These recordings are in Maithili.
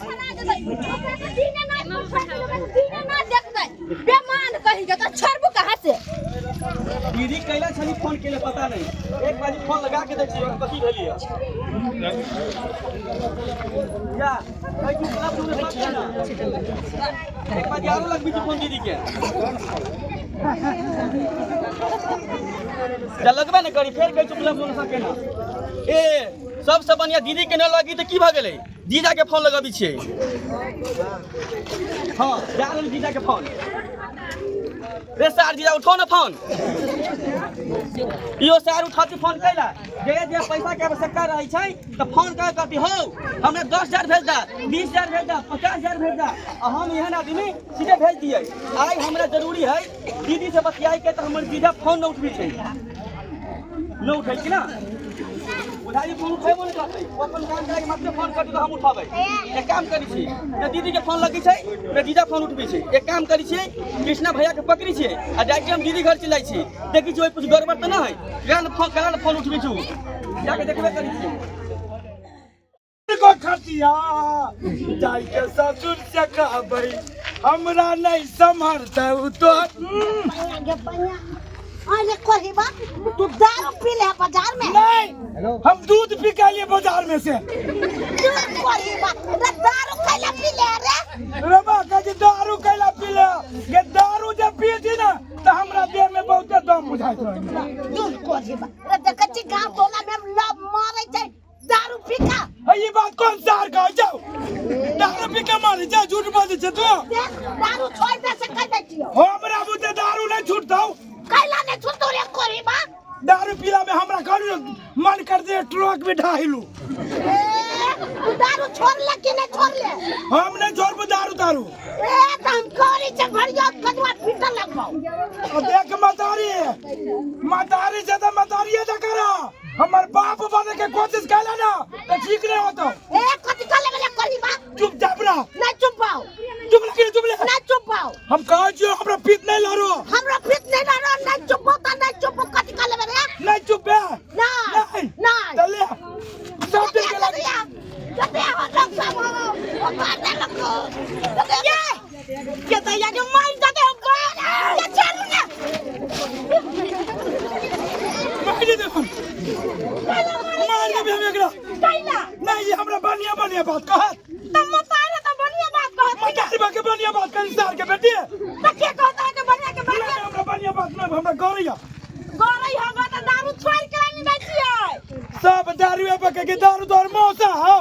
फड़ा देबै ओकरा के दिने ना फड़ा देबै दिने ना देखबै बेमान कहि के तो छोड़बू कहाँ से दीदी कैला छली फोन केले पता नहीं एक बारी फोन लगा के देखिए ओकरा कथी भेली है या भाई तू क्लब में बात ना एक बारी आरो लगबी छी फोन दीदी के जा लगबे ने करी फेर कहै छौ क्लब में सके ना ए सबसे बढ़िया दीदी के न लगी तऽ की भऽ गेलै जीजा के फोन लगबी छियै हाँ जा रहल जीजा के फोन रे सार जीजा उठो ना फोन इहो सार उठाती फोन कैला जे जे पैसा के आवश्यकता रहै छै तऽ फोन कर कहती हो हमरा 10,000 भेज दा 20,000 भेज दा 50,000 भेज दा आ हम एहन आदमी सीधे भेज दियै आइ हमरा जरूरी है दीदी से बतियाई के तऽ हमर जीजा फोन न उठबी छै न उठै छी ना बुझाइ फोन उठेबो नहि करतै ओ अपन काम करे के मात्र फोन करतै तऽ हम उठेबै एक काम करै छी ने दीदी के फोन लगै छै ने जीजा फोन उठबै छै एक काम करै छियै कृष्णा भैया के पकड़ै छियै आ जाके हम दीदी घर चलि जाइ छी देखै छियै कुछ गड़बड़ तऽ नहि है केना ने फोन केना ने फोन उठबै छै उ जाके देखबे करै छियै को खटिया जाय के ससुर से कहबै हमरा नहीं सम्हरतै उ तो गे बनिया अरे कोही बा तू दारू पी ले बाजार में नहीं हम दूध पी के लिए बाजार में से दूध कोही बा रे दारू कैला पी ले रे रे बा कहे दारू कैला पी ले के दारू जब पी थी ना तो हमरा देह में बहुते दम बुझाइत रहे दूध कोही बा रे देखै छी गांव टोला में हम लोग मारै छै दारू पी का है ये बात कौन सार का जाओ दारू पी के मारे जा झूठ बाजे छे तू देख दारू छोड़ दे से कह दै छियो हमरा बुते दारू नहीं छूटतौ कैला नहीं छूटतो रे कोरी बा दारू पीला में हमरा कहलू मन कर दे ट्रक में ढाहिलू ए तू दारू छोड़ ले कि नहीं छोड़ ले हम नहीं छोड़बो दारू दारू ए त हम करी छै घरिया कदवा पीटल लगबौ और देख मतारी मतारी से तो मतारी से करा हमर बाप बने के कोशिश कैला ना तो ठीक नहीं होता ए कथि कर लेबे करी बा चुपचाप रह नहीं चुप पाओ चुप रह चुप ले नहीं चुप पाओ हम कहे छियो हमरा पीत नहीं लड़ो हमरा फिट नहीं रहो नहीं चुप हो त नहीं चुप हो कथि कर लेबे रे नहीं चुप बे नहीं नहीं नहीं चल ले सब दिन के लगी मार दे हम मार दे हम एकरा नहीं ये हमरा बढ़िया बढ़िया बात कहत मतारी बा के बढ़िया बात करी सार के बेटी नहीं हमरा बढ़िया बात नहीं हमरा गौरैया सब दारू पे के दारू तोर मौसा हो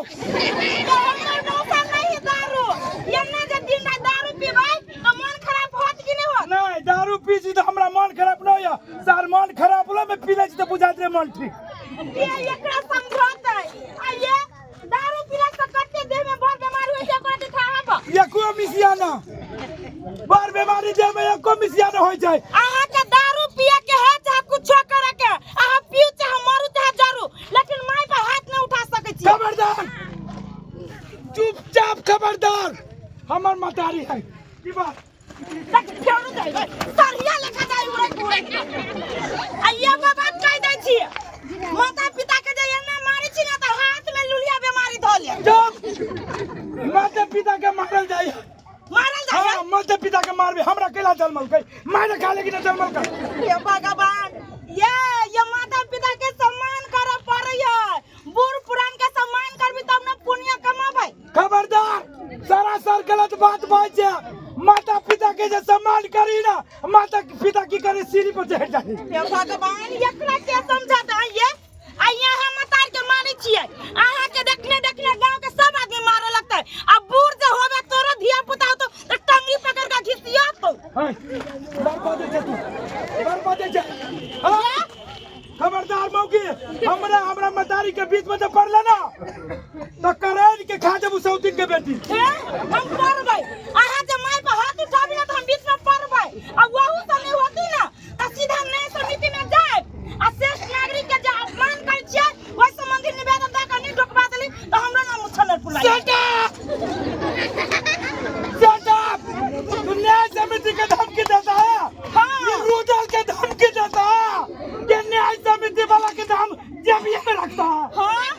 नहीं दारू पी छी तो हमरा मन खराब नहीं है सार मन खराब होला में पी ले छी तो बुझात रे मन ठीक ये एकरा समझौतै आ ये दारू पीला से कते देह में बड़ बीमारी होइ छै ओकरा दिखाब एको मिसियाना बार बीमारी देह में एको मिसियाना होइ छै अहाँ के दारू पिए के है चाहे कुछो करे के अहाँ पीऊ चाहे मरू चाहे जरू लेकिन माय पर हाथ नहीं उठा सकै छी खबरदार चुपचाप खबरदार हमर मतारी है की बात देख फेरू जाय सरिया लेखा जाय उड़ै उड़ै आ एगो बात कहि दै छी माता पिता के जे एना मारै छी ने तऽ हाथ में लुलिया बीमारी धऽ ले चुप माता पिता के मारल जाय मारल जाय हाँ माता पिता के मारबे हमरा केला जन्मल कै मारे खा लेकिन जन्मल कै हे भगवान ये माता पिता के सम्मान करऽ पड़ै है बूढ़ पुरान के सम्मान करबी तब ने पुण्य कमाबै खबरदार सरासर गलत बात बाज छै माता पिता के जे सम्मान करी ना माता पिता की करे सीढ़ी पर चढ़ जाए हे भगवान एकरा के समझाता ये आ यहाँ मतार के मारै छियै अहाँ के देखने देखने गांव के सब आदमी मारे लगतै आ बूढ़ जे होबे तोरो धिया पुता होतो त टंगरी पकड़ के घिसियतो हाय बर्बाद छै तू बर्बाद छै हाँ खबरदार मौकी हमरा हमरा मतारी के बीच में जब पड़ले ना तो करैल के खा देबू सौतीन के बेटी ए, हम पड़बै अहाँ जे माय पर हाथ उठाबी ना त हम बीच में पड़बै आ वहू से नहीं होती ना त सीधा न्याय समिति में जायब आ श्रेष्ठ नागरिक के जे अपमान करै छियै ओहि संबंधी निवेदन दऽ कऽ नहि ढुकबा देली तऽ हमरो नाम Muchhar पुलाई Shut up! Shut up! तू न्याय समिति के धमकी देता है हाँ। ये रूदल के धमकी देता है ये न्याय समिति वाला के दाम जेबिये में रखता है हाँ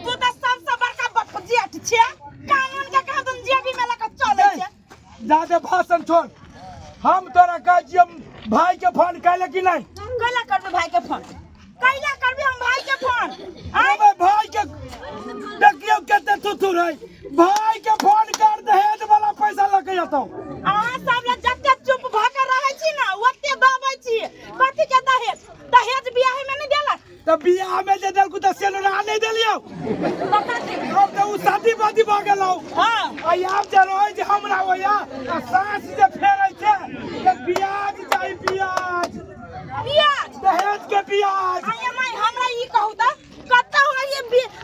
तू तऽ सबसँ बड़का बफजियट छियै कानून के कहाँ जादे भाषण छोड़। हम तोरा कहै छियौ भाई के फोन कैले कि नहीं? कैला करबे भाई के फोन? कैला करबे हम भाई के फोन? आय अबे भाई के देखियो कते थुथुर है। भाई के फोन कर, दहेज वाला पैसा लके जतौ। अहाँ सब लग जते चुप भऽ के रहै छी ना ओते दबै छी। कथी के दहेज? दहेज बियाह में नहीं देलक? तऽ बियाह में जे देलकू तऽ सेनुरा नहीं देलियौ। तऽ कथी? अब तऽ उ शादी वादी भऽ गेलौ। हाँ। आ आब जे रहै छै हमरा ओया आ सास जे फेरै छै तऽ ब्याज चाही, ब्याज। ब्याज? दहेज के ब्याज। आये माय, हमरा ई कहू तऽ कतऽ होइए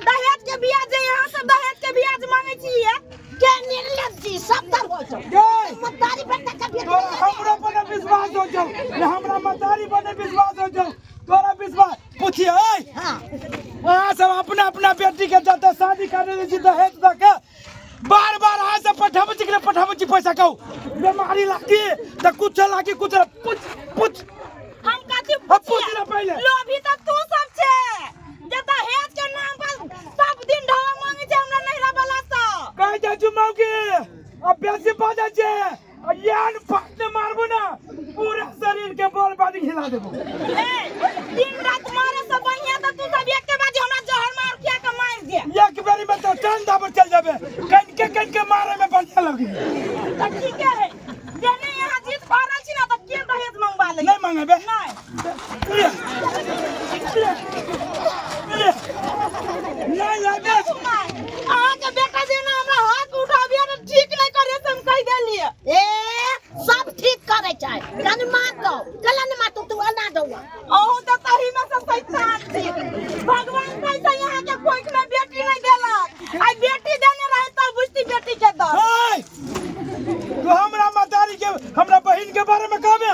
दहेज के ब्याज जे यहाँ सब दहेज के ब्याज मांगै छी ये? के निर्लज जी सब तर होइ छौ। गे मतारी बेटा के बेटी तोरा हमरो पर नहि विश्वास हो जाऊ ने हमरा मतारी पर नहि विश्वास हो जाऊ, तोरा विश्वास पूछिए। ओए हाँ, अहाँ सब अपना अपना बेटी के जते शादी करे दै छी दहेज दऽ के बार बार अहाँ सब पठाबै छी कि नहि पठाबै छी पैसा? कहू, बीमारी लागी तऽ कुछ लागी, कुछ पूछ पूछ। हम कथी हाँ, पूछ ना पहिले। लोभी तऽ तू सब छे जे दहेज के नाम पर सब दिन ढवा मांगे छे हमरा नैहरा वाला सब। कहै जाइ छी मौगी आ बेसी बाजै छै आ यान फाटने मारबो ना पूरा शरीर के बॉल बाजी हिला देबो। ए, दिन रात मारे से बढ़िया तऽ तू सब एके बाजी हमरा जहर मार खिया के मार दे। एक बेरी में तो चंदा पर चल जाबे, कनके कनके मारे में बढ़िया लगी। तऽ ठीके है, जे नहीं यहाँ जीत पा रहल छी ना तऽ के दहेज मंगवा ले? नहीं मांगेबे? नहीं। ले, ले, ले। नहीं लाबे। अहाँके बेटा जे ना हमरा हाथ उठाबिए ने ठीक नहीं करे से हम कहि देलिए। ए सब ठीक करे छै, कनि मार दो कला ने मार, तू तू अना दो। अहूँ तऽ सही में से शैतान छी। भगवान कैसे यहाँ के कोख में बेटी नहीं देलक? आई बेटी देने रहे तब बुझती बेटी के दर्द। ओए, तू हमरा मतारी के हमरा बहिन के बारे में कहबे?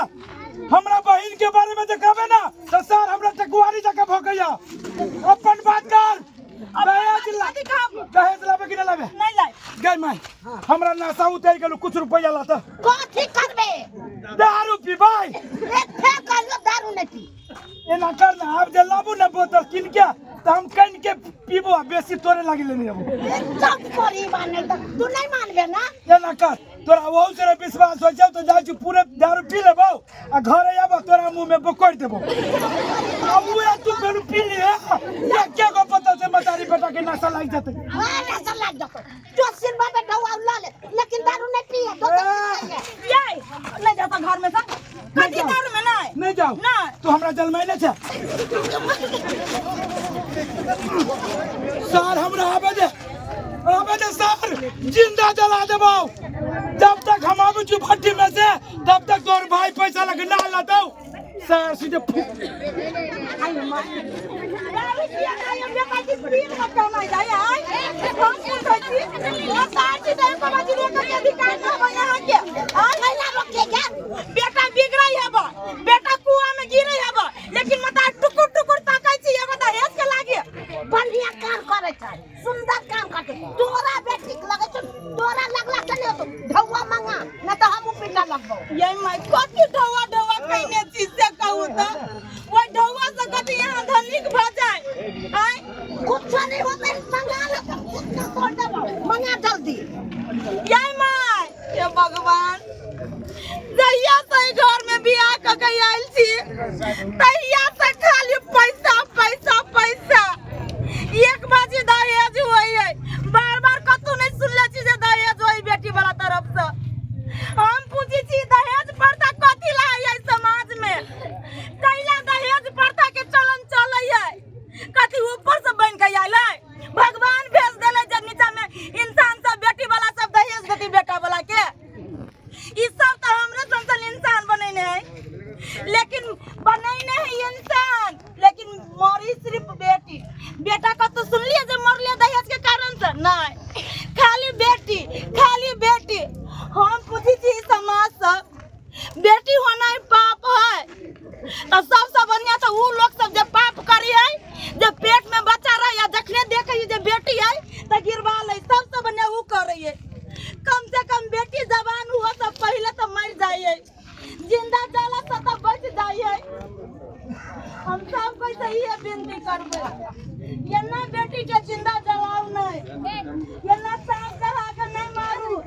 हमरा बहिन के बारे में जे कहबे ना तो सर हमरा टकुआरी जका भोकैया। अपन बात कर। दहेज ला कथी कहब? दहेज लाबे कि नहीं लाबे? नहीं लाए। गई माई, हमरा नशा उतर गेलो, कुछ रुपया लाता। कथी करबे? दारू पीबै। ए फेर कहलियो दारू नहीं पी। एना कर ना, आब जे लाबू ना बोतल किन के तऽ हम कन के पीबो आ बेसी तोरे लागी लेने आबो। ए सब करी माने तऽ तू नहीं मानबे ना? एना कर, तोरा ओहू से विश्वास हो जाऊ तो जाइ छी पूरे दारू पी लेबो आ घरे आबो तोरा मुंह में बोकरि देबो। आ उहे तू फेर पी लिए एके गो बोतल से मतारी बेटा के नशा लागि जेतै। हाँ, नशा लागि जेतौ। जो सिरमा में ढौआ ला ले, लेकिन दारू नहीं पिए तो ए, ये नहीं जाता घर में सब कथी दारू में नहीं नहीं जाओ। नहीं। तू हमरा जलमाइले छे सर, हमरा आबे दे, आबे दे सर, जिंदा जला देबो। जब तक हम आबे छी भट्टी में से तब तक तोर भाई पैसा लग ना लतौ सर सीधे दारू पिए नहीं हम बेटा की दिन में कमाई जाए आय हम पूछै छी ओ सार छी तऽ एको बाजी रोकै के अधिकार न होय यहाँ के। आय कैला रोके के? बेटा बिगड़ै हेब, बेटा कुआं में गिरै हेब, लेकिन मता टुकुर टुकुर ताकै छी एगो दहेज के लागे। बढ़िया काम करे छै, सुंदर काम करते। तोरा बेटी के लगै छौ, तोरा लगला से नहीं होतो, ढौआ मंगा ना तऽ हमहूँ पीटा लगबौ। ये my, कथी ढौआ ढौआ कैने छी से कहू तऽ? ओहि ढौआ से कथी यहाँ धनिक भऽ जाय? आय कुछो नहीं होतै, मंगा ले तऽ कुछ ना तोड़ देबौ, मंगा जल्दी। ये my, हे भगवान, जहिया से एहि घर में बियाह कऽ के आयल छी तहिया से खाली पैसा पैसा पैसा। एक बाजी दहेज होइ है, बार बार कतौ नहीं सुनले छी जे दहेज होइ बेटी वाला तरफ से। हम पूछै छी दहेज प्रथा कथी ला है समाज में? कैला दहेज प्रथा के चलन चलै है? कथी ऊपर से बन के आयल है? भगवान भेज देले जे नीचा में इंसान सब बेटी वाला सब दहेज देती बेटा वाला के? ई सब तो हमरे सन इंसान बनेने है, लेकिन बनेने है इंसान, लेकिन मरी सिर्फ बेटी। बेटा का तो सुनलिए जे मरले दहेज के कारण से? नहीं, खाली बेटी, खाली बेटी। हम पूछी छी समाज से बेटी होना ही पाप है तो सबसे बढ़िया तो उ लोग सब जे पाप करी है जे पेट में बच्चा रहे या जखने देखे जे बेटी है तो गिरवा ले, सबसे बढ़िया उ करे है। कम से कम बेटी जवान हुआ तो पहले तो मर जाइए, जिंदा जाला से तो बच जाइए। हम सब कोई से ये विनती करबे, ये ना बेटी के जिंदा जलाओ नहीं, ये ना सांप चढ़ा के नहीं मारू।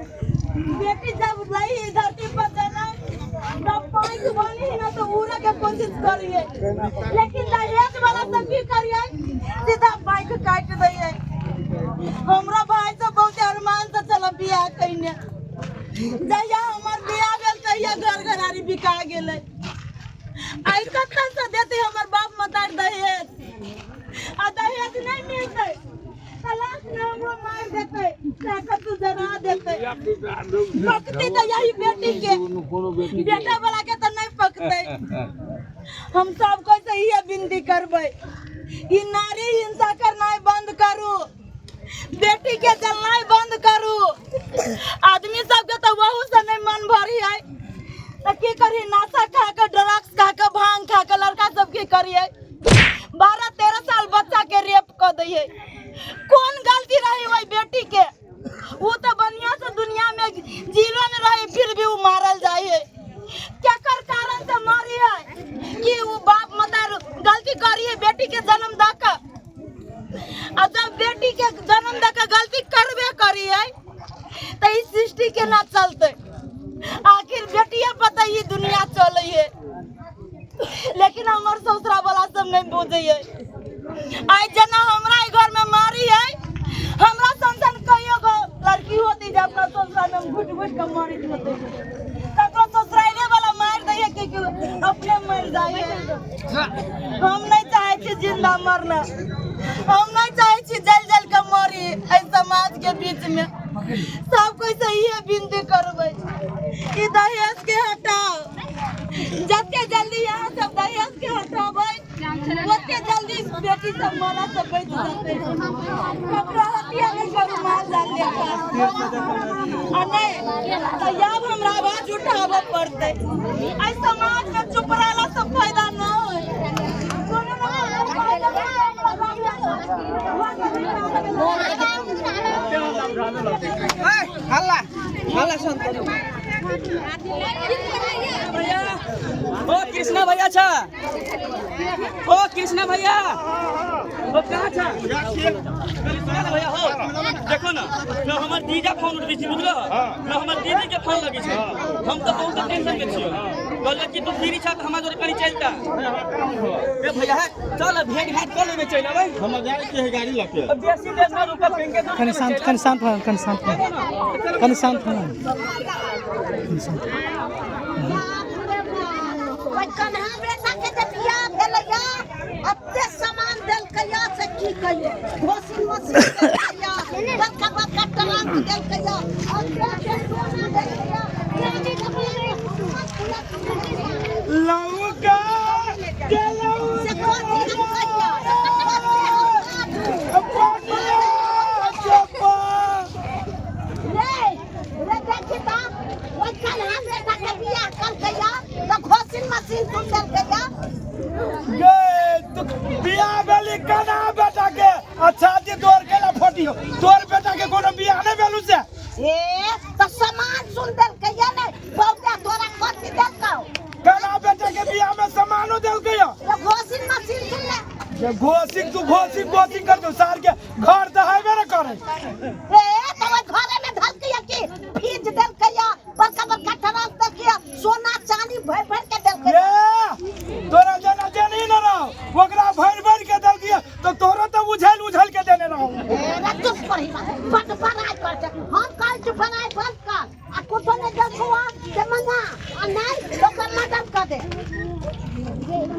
बेटी जब लई बाइक बनी है ना तो उड़े के कोशिश करिए, लेकिन दहेज वाला सब की करिए, सीधा बाइक काट दैए। हमरा भाई सब बहुत अरमान से चल बियाह कइने, जहिया हमर बियाह भेल तहिया घर घरारी बिका गेलै। आइ कतऽ से देतै हमर बाप मतार दहेज? आ दहेज नहि मिलतै तऽ लास्ट में हमरो मारि देतै, ताकत तू जरा देतै। पकतै तऽ यही बेटी के, बेटा वाला के तऽ नहि पकतै। हम सब कोइ से इहे विनती करबै, ई नारी हिंसा करनाइ बंद करू, बेटी के जलनाइ बंद करू। आदमी सबके तऽ वहू से नहि मन भरी है तऽ की करी? नशा खा के, ड्रग्स खा के, भांग खा के लड़का सब की करिए? 12-13 साल बच्चा के रेप कऽ दैए। कोन गलती रही ओहि बेटी के? वो तो बढ़िया से दुनिया में जीलो न रही, फिर भी वो मारल जाए है। केकर कारण से मारी है? कि वो बाप मतार गलती करी है बेटी के जन्म दऽ के? आ जब बेटी के जन्म दऽ के गलती करबे करी है तऽ ई सृष्टि केना चलतै? आखिर बेटिए पता ई दुनिया चलै है। लेकिन हमर ससुरा वाला सब नहीं बुझै है। आइ जेना हमरा ई घर में मारी है, हमरा सन सन कहियो गो लड़की होती जे अपना ससुरा में हम घुटि घुटि के मरैत होते। ककरो ससुराइले वाला मारि दैए कि अपने मरि जाइए। हम नहीं चाहे छी जिंदा मरना, हम नहीं चाहे छी जल जल के मरी एहि समाज के बीच में। सब कोई से इहे विनती करबै कि दहेज के हटाओ। जते जल्दी यहाँ सब दहेज के हटाबै ओते जल्दी बेटी सब मरा से बचि जेतै। ककरो हत्या नहि करू माल जाल लेकर। आ नहि तऽ आब हमरा आवाज उठाबऽ पड़तै। एहि समाज में चुप रहला से फायदा न होय। कोनो न कोनो फायदा हल्ला हल्ला शांत करू भैया। ओ कृष्णा भैया छा, ओ कृष्णा भैया, ओ कहाँ छा? सुना ना भैया, हो देखो ना न हमर जीजा फोन उठबै छी, बुझलो न? हमर दीदी के फोन लगे छै। हम तऽ बहुत टेंशन में छियो। कहलियै कि तू फ्री छा तऽ हमरा जोरे कनी चलता। ए भैया है, चल भेंट घाट कर लेबै, चलि अबै। हम जाइ के है गाड़ी लके। अब बेसी देर ना रुकब, कहीं के कनि शांत, कनि शांत हो, कनि शांत हो, कनि शांत हो। ओहि कन्हा बेटा के जे बियाह भेलैया, एते सामान देलकैया से की कहियो। वॉशिंग मशीन देलकैया, बड़का बड़का ट्रंक देलकैया, एते एते सोना देलकैया। लौका के से कथी हम कहियो? कथी हम बाजू? पटिया चपा रे रे, देखी तऽ ओहि कन्हा बेटा के बियाह कलकैया तऽ वॉशिंग मशीन तू देलकैया। गे तू बियाह भेली कना बेटा के? अच्छा जे तोर केला फटियो, तोर बेटा के कोनो बियाह नहि भेलू से? ए तऽ सामान सुन देलकैया ने बहुते। तोरा कथी देलकौ? कना बेटा के बियाह में सामानो देलकै या? तऽ वॉशिंग मशीन सुन ले। जे घोसिक तू घोसिक घोसिक कर दो सार के घर तऽ हेबे ने करे। ए तऽ ओहि घरे में धलकैया कि फ्रिज देलकैया, बड़का बड़का ट्रंक देलकैया, सोना चांदी भरि भरि के देलकैया। ये तोरा जेना देनी न रहो, ओकरा भरि भरि के देलकै तऽ तोरो तऽ उझल उझल के देने रहो। ए रे चुप करही, बड बड़ाइ कर छै। हम कहै छी बड़ाइ बंद कर आ कुछो नहि देलकौ से मंगा, आ नहि तऽ ओकर मदद कऽ दे।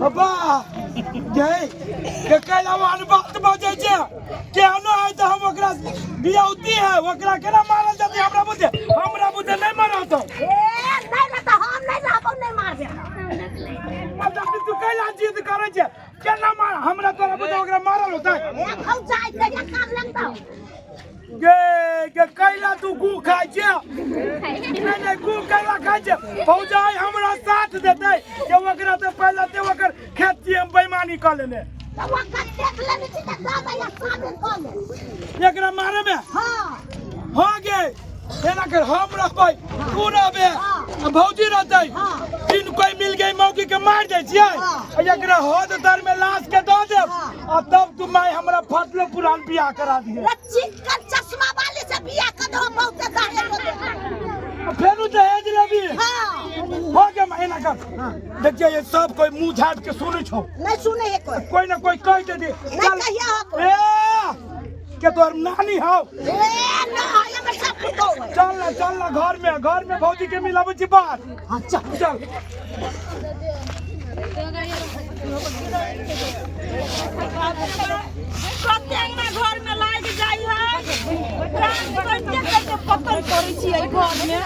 अब्बा गे के कैला वान बात बजै छै? केहनो है तऽ हम ओकरा बियाउती है, ओकरा केना मारल जेतै? हमरा बुझे नहि मारत। ए नहि नहि तऽ हम नहि रहबौ, नहि मारबे। अब तू कैला जिद करै छै? केना मार हमरा तोरा बुझे ओकरा मारल होतै? ए भौजाइ कहिया काम लगतौ? गे के कैला तू गु खाइ छै? नहि नहि, गु कैला खाइ छै? भौजाइ हमरा साथ देतै जे ओकरा तऽ पहिले ते ओकर खेत छी हम बेईमानी कऽ लेने। तऽ ओकर देख लेने छी तऽ दऽ दैया, साबित कऽ ले। एकरा मारे में? हाँ। हाँ गे, एना कर, हम रहबै, तू रहबे आ भौजी रहतै। तीन कोई मिल गई मौकी के मार दै छियै आ एकरा हद तर में लाश के दऽ देब आ तब तू माय हमरा फटलो पुरान बियाह करा दिहे। रे चिकन चश्मा वाली से बियाह कर दो, बहुते दहेज होते। आ फेरू दहेज लेबी? हाँ। हो गे, एना कर। पकड़। देखिए ये सब कोई मुंह झाड़ के सुनै छौ। नहीं सुने है कोई। कोई ना कोई कह दे दे। नहीं कहिया हो कोई। ए के तोर नानी हौ। ए ना हमर सब पुतोह है। चल ना चल ना घर में, घर में भौजी के मिलाबै छी बात। हां चल चल। कते अंगना घर में लाग जाइ है, प्राण कते कते पत्थर करै छियै घर में।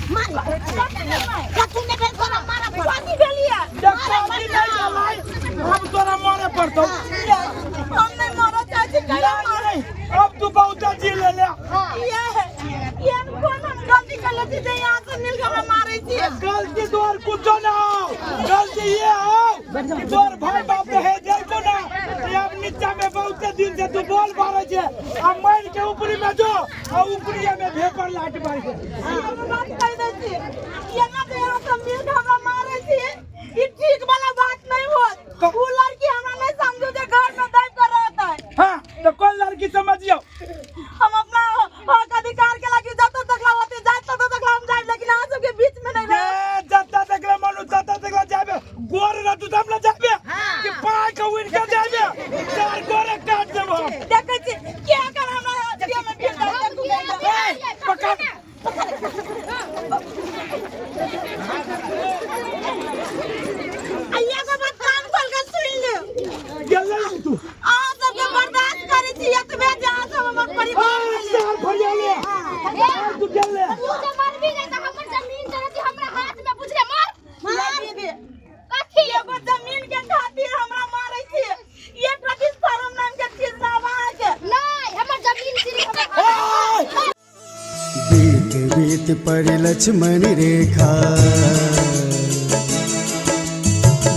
मार कथी ने भेल तोरा मारा पड़तौ? कथी भेलियै? अब तोरा मारे पड़तौ। हम नहीं मरऽ चाहै छी, कैला मारै? अब तू बहुत जी ले ले। ये ये कोन हम गलती करले छी जे यहाँ से मिल के हमरा मारै छी? गलती तोर कुछो ना हो, गलती ये हो कि तोर भाई बाप रहे जइबो ना। अब नीचा में बहुत दिन से तू बोल मारे छे, आ मार के ऊपरी में जो आ ऊपरी में भेपर लाट मार के। हम बात कह दै छी, ये ना जे यहाँ से मिल के हमरा मारै छी, ई ठीक वाला बात नहीं होत। उ लड़की हमरा नहीं समझो जे घर में दाबि के रहतै। हां तो कौन लड़की समझियो? हम अपना हक अधिकार के लागी जतऽ तकला होते जात ततऽ तकला हम जाइब, लेकिन अहाँ सबके बीच में नहीं रहब। ए जतऽ तकला मानू ततऽ तकला जाबे, गोर रहतू तब ना जाबे कि पाय के उड़ के जाबे, चार गोरे काट देबो हम। देखै छी के अगर हमरा देह में भीड़ जाइ देखू। ए पकड़। आ एगो बात कान खोल के सुन लियौ। गेलै तू। अहाँ सबके बर्दाश्त करै छी एतबे जे अहाँ सब हमर परिवार ए चार फरिया ले। तू गेलै। तू जे मरबी नहि तऽ हमर जमीन चलती हमरा हाथ में, बुझले? मार मार दीदी। कथी? एगो जमीन के खातिर हमरा मारै छी, एक प्रति शरम नाम के चीज ना अहाँके। नहि, हमर जमीन सिर्फ हमरा हाथ में। बीत बीत पर लक्ष्मण रेखा,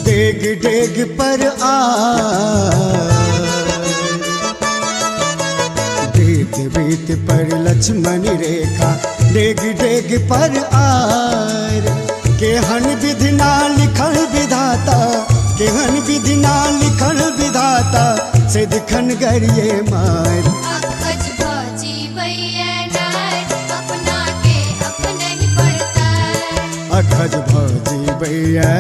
डेग डेग पर आ, बीत बीत पर लक्ष्मण रेखा, डेग डेग पर आर। केहन विधि ना लिखल विधाता, केहन विधि ना लिखल विधाता, से दिखन गरिए मार। अखज भजीवैया नार, अपना के अपनहि परतार। अखज भजीवैया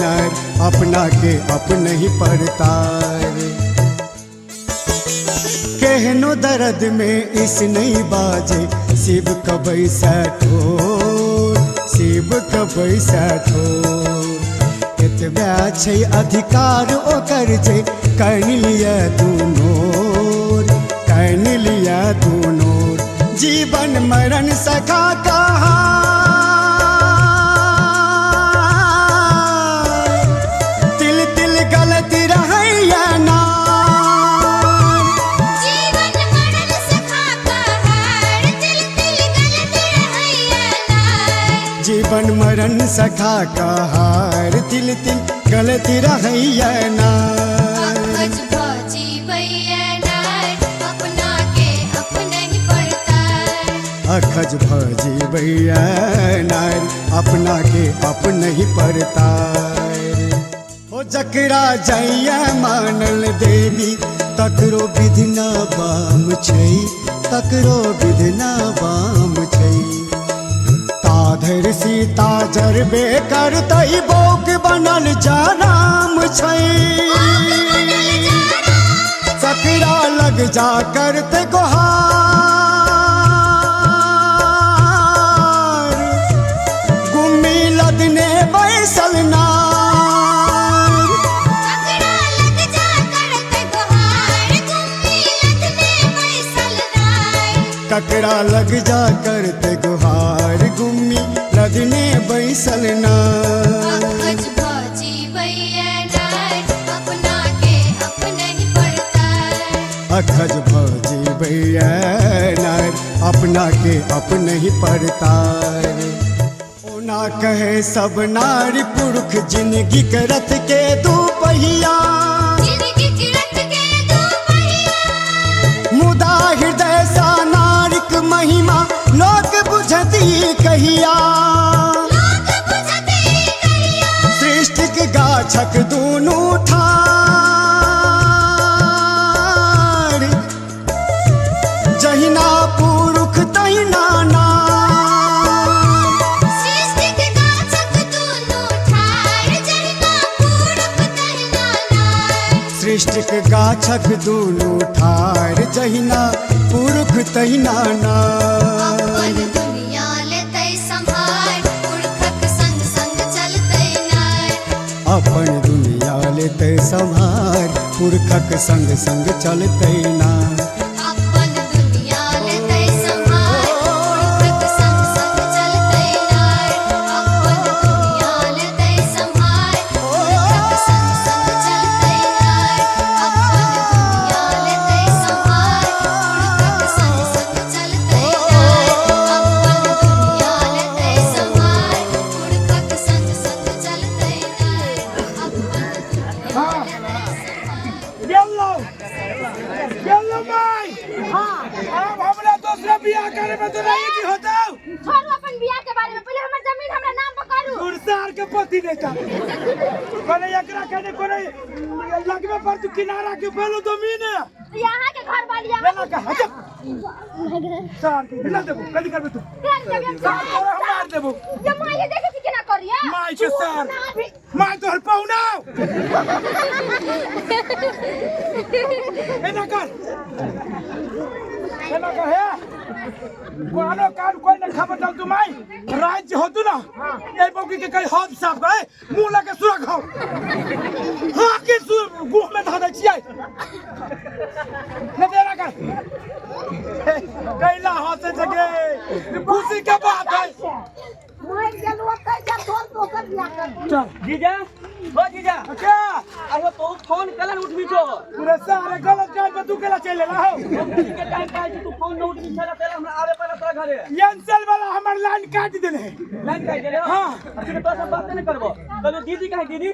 नार, अपना के अपनहि परतार। केहनो दर्द में इस नहीं बाजे, शिव कबै ठोर, शिव कबै ठोर। एतबे छै अधिकार ओकर जे कनि लिअ दुनोर, कनि लिअ दुनोर। जीवन मरण सखा कहाँ, तिल तिल गलत रहैया नार। जीवन मरण सखा कहार, तिल तिल गलत रहैया नार। जीवन मरण सखा कहार, तिल तिल गलत रहैया नार। अखज भजीवैया नार, अपना के अपनहि परतार। अखज भजीवैया नार, अपना के अपनहि परतार। ओ जकरा जैया मानल देवी, तकरो विधि ना बाम छै, तकरो विधि ना बाम छै। ताधरि सीता जरबे करतै, बौक बनल जा राम छै। सकरा लग जा करते गोहार, गुम्मी लदने बैसल नार। ककरा लग जा करते गोहार, गुम्मी लदने बैसल नार। ककरा लग जा करते गोहार, गुम्मी लदने बैसल नार। अखज भजीवैया नार, अपना के अपनहि परतार। अखज भजीवैया नार, अपना के अपनहि परतार। ओना कहे सब नारी पुरुष, जिंदगी के रथ के दू पहिया, जिंदगी के रथ के दू पहिया। मुदा हृदय सा नारिक महिमा लोक बुझती कहिया। लोक बुझती कहिया। सृष्टिक गाछक दुनू ठार, जहिना सृष्टिक गाछक दुनू ठार, जहिना पुरुख तहिना नार। अपन दुनिया लेतै सम्हार, पुरखक संग संग चलतै नार। अपन दुनिया लेतै सम्हार, पुरखक संग संग चलतै नार। अपन दुनिया लेतै सम्हार, पुरखक संग संग चलतै नार। अपन दुनिया लेतै सम्हार, पुरखक संग संग चलतै नार। अपन दुनिया लेतै सम्हार, पुरखक संग संग चलतै नार। अपन दुनिया लेतै सम्हार, पुरखक संग संग चलतै नार। अपन दुनिया लेतै सम्हार। गेलौ गेलौ माय। अब हमरा दोसरा बियाह करे में तो नहीं जी होतौ। छोड़ू अपन बियाह के बारे में, पहिले हमर जमीन हमरा नाम पर करू। गुरसार के पति नहीं था कोने एकरा कहने कोने लगबे पर तू किनारा के पहलो जमीन है। यहाँ के घर वाली लेना का हट सार के ना देबो कदी करबे तू। कर देबे। सार तोरा हम मार देबो। ये माय देखे छी केना करिया। माय के सार माय तोहर पहुना एना कर एना कर हे कोनो कान कोई न खबर दौ तू माय रात जे होतू ना ए बौकी के कहीं हाथ साफ करे मुंह लगे सुरख हो हाँ के सुर गुह में धऽ दै छियै न देना कर कैला हंसे सके खुशी के बात है। मरि गेलहुँ ओतै जा तोर दोसर बियाह कर। चल जीजा हो जीजा। क्या अरे तो फोन कलन उठबी छो। पूरे सारे गलत टाइम पे तू केला चल लेला हो। हम के टाइम पाइ छी, तू फोन न उठबी छला तेरा हमरा आवे पड़ल तोरा घरे। एनसेल वाला हमर लाइन काट देने है। लाइन काटि देले। हाँ। फिर तो सब बात नहीं करबो। कहलो दीदी कहे दीदी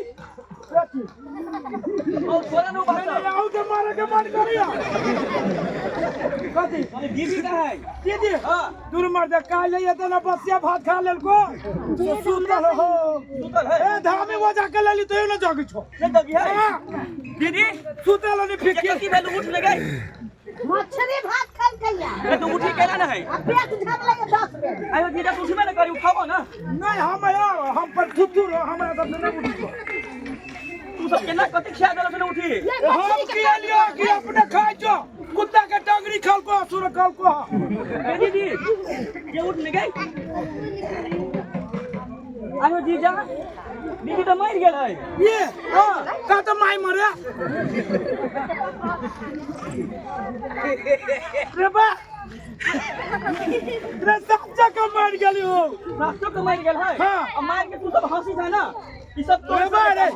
ओ तोरा न बात। आहू के मारे के मन करिया कथी। कहलो दीदी कहे दीदी। हां दूर मर दे काल ले त ना बसिया भात खा लेलको से सुतल हो। सुतल है। ए धामे वो जाके लेली तो न जागी छो। नहीं दगी है। हाँ। दीदी सुतल नहीं के फिकिर की भेल उठ ले गई। मछरी भात खेलकैया। ए तो उठी केला ना है। आ पेट झगलै 10 बेर। आयो जीजा तू उठबे न करी उठाबो ना। नहीं हम हम पर थुथुर हमरा सब से नहीं उठी। तू सब केना कथी खिया देलक ने उठी। हम किया लियो कि अपने खाइ छो कुत्ता के टंगरी खाल को असुर खाल को। ए दीदी ये उठ ले गई। आयो जीजा दीदी तो मर गेल है। ये हां का तो माई मरे रे बा रे सच्चा के मर गेली हो। सासो के मर गेल है। हाँ। आ मार के तू सब हंसी था ना ई सब तो रे बा रे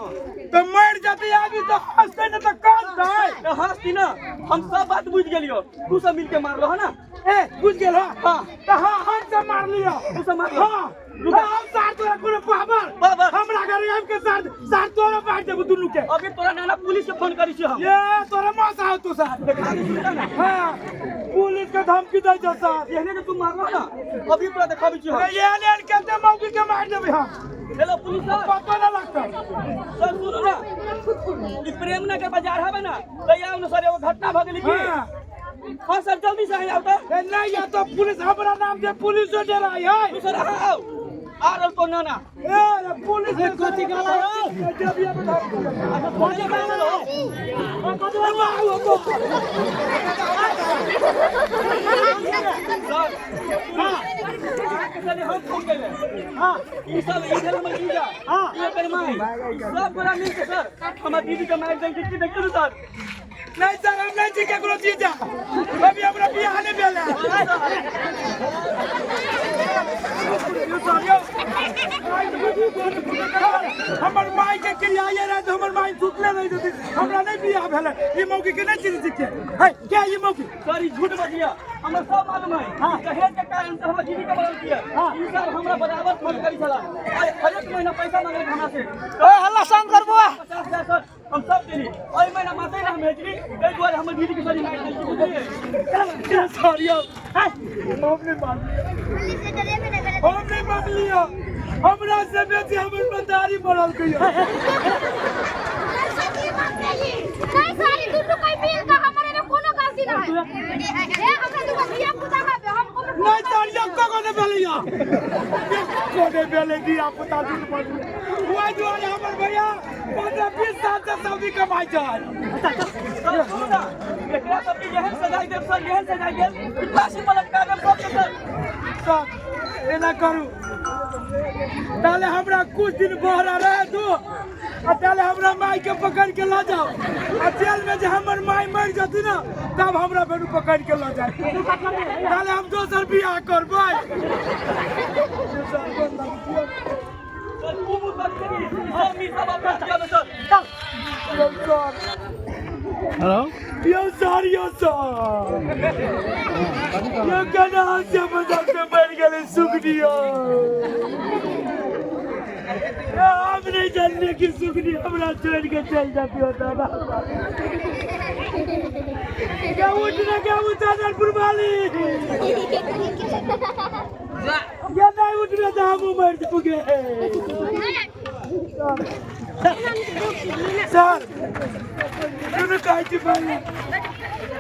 तो मर जाते आदमी तो हंसते न तो कानते। तो हंसती ना हम सब बात बुझ गेलियो तू सब मिल के मारलो है ना। ए बुझ गेल हो। हाँ। तो हाँ हम सब मार लियो। तू सब मार लियो। हाँ हम सार तोरा कोनो पावर पावर। हमरा घर आबि के सार सार तोरा बांट देबो दुनू के। अभी तोरा नाना पुलिस के फोन करी छी हम। ये तोरा मां साहब तू सार। देखा दे सुनता ना। हाँ पुलिस के धमकी दै छौ सार। एहने जे तू मारलो ना अभी तोरा देखाबी छी हम। ये एहन के ते मौगी के मार देबै हम। Hello police sir. पतो ना लगतौ। सर सुनू ना ई प्रेमनगर बाजार हवे ना तैया ना सर एगो घटना भ गेली की। हाँ। हाँ सर जल्दी से आओ तो। ए नहीं या तो पुलिस हमरा नाम दे पुलिस डराई है। तू सर अहाँ आओ आ रहल तो नाना। ए रे पुलिस के कथी गाला हो जब ये बता। अच्छा कथी गाला हो। सर अहाँके चले हम फोन केले। हाँ ई सब ई भेल हमर जीजा। हाँ। ई ओकर माय सब गोरा मिल के सर हमर दीदी के मारि देलकै की देखियौ ने सर। नहीं सर हम नहीं छी केकरो जीजा अभी हमरा बियाह नहीं भेल है। हमर माय के क्रिया ये रहे तो हमर माय सुतले रही जती हमरा नहीं बियाह भेल है। ई मौकी के नहीं चिन्ह छी के है क्या ई मौकी। सर ई झूठ बजिया हमरा सब मालूम है। हाँ। दहेज के कारण से हमर दीदी के बदल दिया। हाँ। ई सब हमरा बराबर फोन करी छला आइ हर एक महीना पैसा मांगलक हमरा से। ओए हल्ला शांत कर बुआ। 50,000 सर हम सब देली ओहि महीना माते ना हम भेजली ताहि दुआरे हमर दीदी के सरी मारि देलकै बुझलियै। सॉरी हम नहीं मान हम नहीं मान लिया हमरा से बेसी हमर मदारी बनल कहियो। नहीं सारी दुनू कोई मिल के हमरे में कोनो गलती ना है। ए हमरा दुगो धिया पुता हबे हम कोनो नहीं सर ये को ने भेलैया को ने नहि भेलै धिया पुता दिन बदले ओहि दुआरे हमर भैया 15-20 साल से सऊदी कमाइ छै। सर सुनू ना, एकरा सबके एहन सजाइ देब सर, एहन सजाइ देब कि फांसी पर लटका देब सबके सर। सर एना करू, ताले हमरा कुछ दिन बहरा रह दू आ ताले हमरा माई के पकड़ के लऽ जाओ आ जेल में जे हमर माई मर जती ना तब हमरा फेर पकड़ के लऽ जाए, ताले हम दोसर बियाह करबै। सर खूब उत्तर करी सर, मीसा बाप का दिया सर। यौ सर, हेलो यौ सर, यौ सर, यौ केना से मजाक से मरि गेलै सुगनी यौ। हम नहीं जानने कि सुगनी हमरा छोड़ के चल जाती हो दादा। क्या उठना क्या उठाना वाली ये नहीं उठना तो हम मर जाओगे। सर सुन कहै छी पहिले,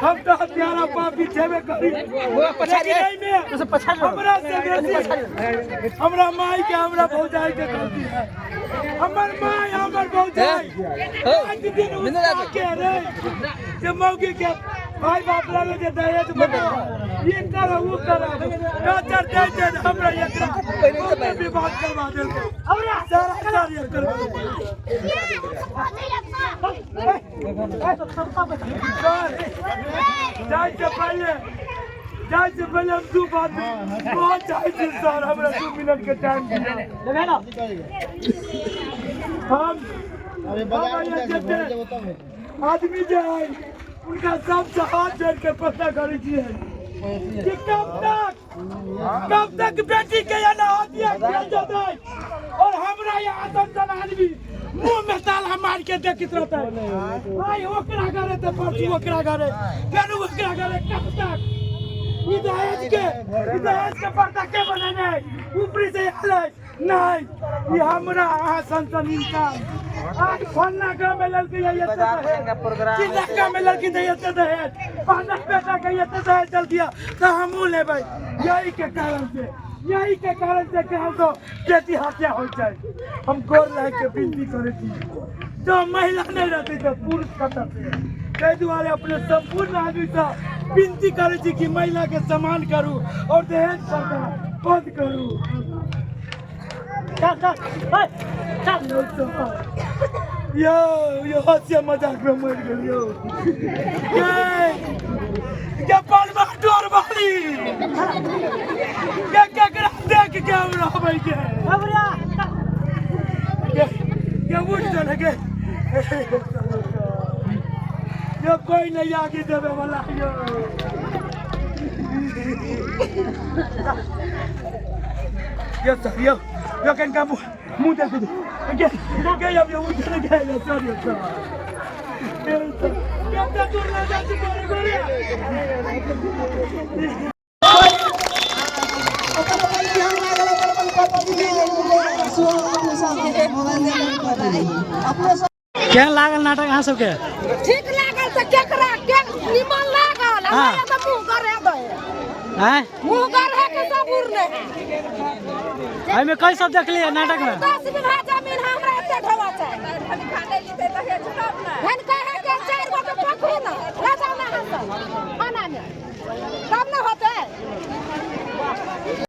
हम तऽ हत्यारा पापी छेबे करी, लेकिन एहिमे हमरा से बेसी हमरा माई के हमरा भौजाई के गलती है। हमर माई हमर भौजाई रात दिन उठा के रे जे मौगी के भाई बाप लगे जे दहेज बनाओ, ये करो वो करो, टॉर्चर दे दे हमरा एकरा बहुते विवाद करवा देलकै, सारा कार्य करवा देलकै। सर जाइ से पहिले, जाइ से पहिले हम दू बात बहुत चाहै छी सर, हमरा 2 मिनट के टाइम दिअ। हम हम जते आदमी जे है उनका सबसे हाथ जोड़ के पता करै छियै कि कब तक बेटी के एना हत्या किया जेतै और हमरा यहाँ सन आदमी मुंह में ताला मार के देखैत रहतै। आइ ओकरा घरे तऽ परसू ओकरा घरे फेर ओकरा घरे, कब तक ई दहेज के, ई दहेज के पर्दा के बनेने है? ऊपरी से आयल है नहीं, ई हमरा अहाँ सन सन इंसान। आज फन्ना गाँव में लड़की है ये चिल्ला गाँव में लड़की दे ये दहेज, फन्ना बेटा के ये दहेज चल दिया तो हमहूँ लेबै। यही के कारण से, यही के कारण से कि हम तो बेटी हत्या हो जाए। हम गोर लाग के विनती करै छी, जो महिला नहीं रहते तो पुरुष कतऽ से? ताहि दुआरे अपने संपूर्ण आदमी से विनती करै छी कि महिला के सम्मान करू और दहेज प्रथा बंद करू। चल चल ओए, चल। यौ यौ हंसिया मजाक में मर गेल यौ। ये के पलवा डोर वाली के केकरा देख के हम रहबै के हमरा के उठ चल के यो कोई नहीं आगे देवे वाला यो। यो सर यो यो कनका मुँह मुँह देख दे के के यो यो उठ चल के यो सर यो सर केते दूर ले जा छी गोरे गोरे। केहन लागल नाटक अहाँ सबके? ठीक लागल तऽ केकरा के निमन लागल, हाँ। हमरा तऽ मुँह गरे दे, आँय मुँह गरे के सब उड़ने है। एहिमे कई सब देखलियै नाटक में? 10 बीघा जमीन हमरा एते ढोआ छै। धन कहे के 4 गो के पकड़ू ना, ले जाओ ना हम सब थाना में।